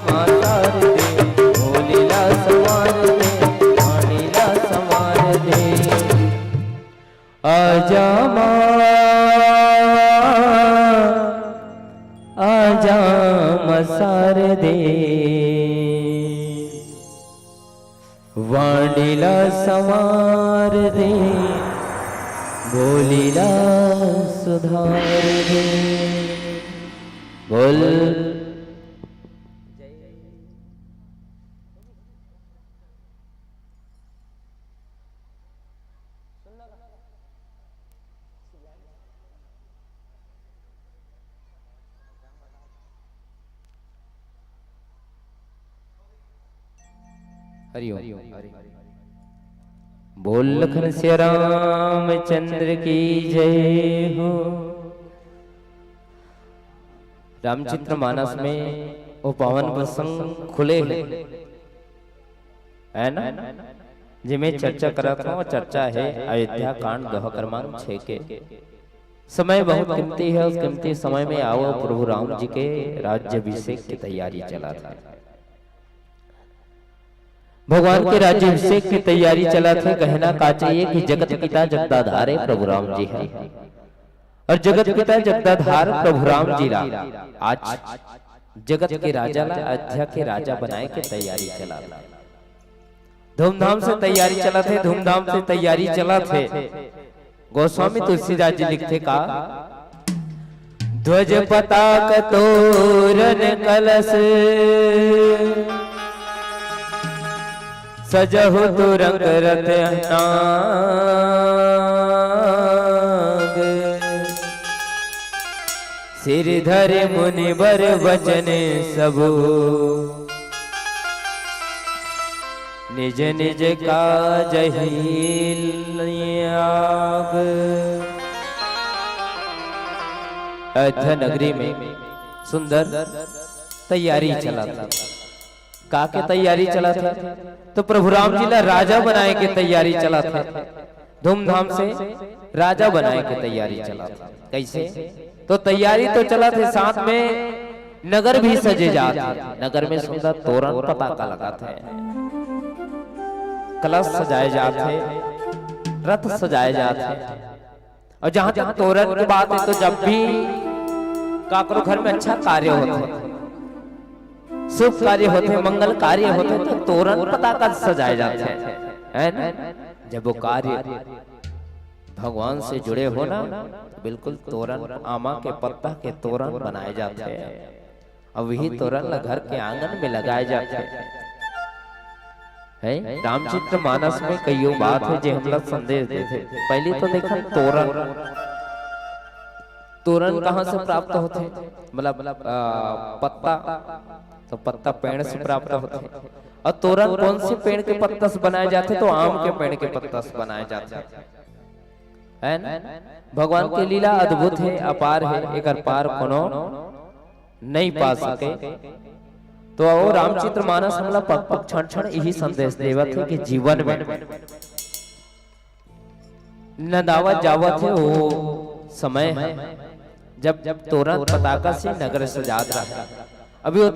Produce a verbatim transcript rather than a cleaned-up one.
संवार दे, भोली ला संवार दे, वाणी ला संवार दे। आजा माँ, आजा माँ शारदे, वाणी ला संवार दे, भोली ला सुधार दे। बोल। हरिओम। बोल लखन सिया रामचंद्र की जय हो। रामचरित मानस में वो पावन प्रसंग खुले हे, है ना, जेमे चर्चा करत हों। चर्चा हे अयोध्या कांड, दोहा क्रमांक छह के। समय बहुत कीमती हे, उस कीमती समय में आओ, प्रभु राम जी के राज्याभिषेक की तैयारी चलत हे। भगवान के राज्याभिषेक की तैयारी चलत हे। कहना का चाहिए कि जगत पिता जगदाधार हे प्रभु राम जी हे, और जगत पिता जगदाधार प्रभु राम जी ला आज जगत के राजा ला, अयोध्या के राजा बनाए के तैयारी चलत हे। धूमधाम से तैयारी चलत हे, धूमधाम से तैयारी चलत हे। गोस्वामी तुलसीदास जी लिखथे का, ध्वज पताक तोरन कलस, सजहु तुरंग रथ नाग। सिर धरि मुनिबर बचन सबु, निज निज काजहि लाग। अयोध्या नगरी में सुंदर तैयारी चलत हे। का के तैयारी चलत हे? तो प्रभु राम जी ला राजा बनाए के तैयारी चलत हे, धूमधाम से राजा बनाए के तैयारी चलत हे। कैसे? तो तैयारी तो चलत हे, साथ में नगर भी सजे जात हे। नगर में सुंदर तोरण पताका लगत हे, कलश सजाए जात हे, रथ सजाए जात हे। और जहां तक तोरण की बात हे, तो जब भी काकरो घर में अच्छा कार्य होथे, शुभ कार्य होथे, मंगल कार्य होथे, तो तोरण पताका सजाए जाथे, है ना? जब वो कार्य भगवान से जुड़े हो ना, तो बिल्कुल तोरण, आमा के पत्ता के तोरण बनाए जाथे। अब वही तोरण ला घर के आंगन में लगाए जाथे। है? रामचरित मानस में कइयो बात हे, जे हमला संदेश देथे। पहली तो देखन तोरण, तोरण कहाँ से प्राप्त होथे? मतलब, आ, पत्ता, तो पत्ता पेड़ से प्राप्त होथे। और तोरण कौन से पेड़ के पत्ता से बनाए जाथे? तो आम के पेड़ के पत्ता से बनाए जाथे। है ना? भगवान के लीला अद्भुत हे, अपार हे, एकर पार कोनो नहीं पा सके। तो वो रामचरित मानस हमला पग पग क्षण क्षण यही संदेश देवत हे कि जीवन में नंदावत जावत हे, वो समय हे, जब, जब तोरण पताका से नगर सजात रहा। अभी वो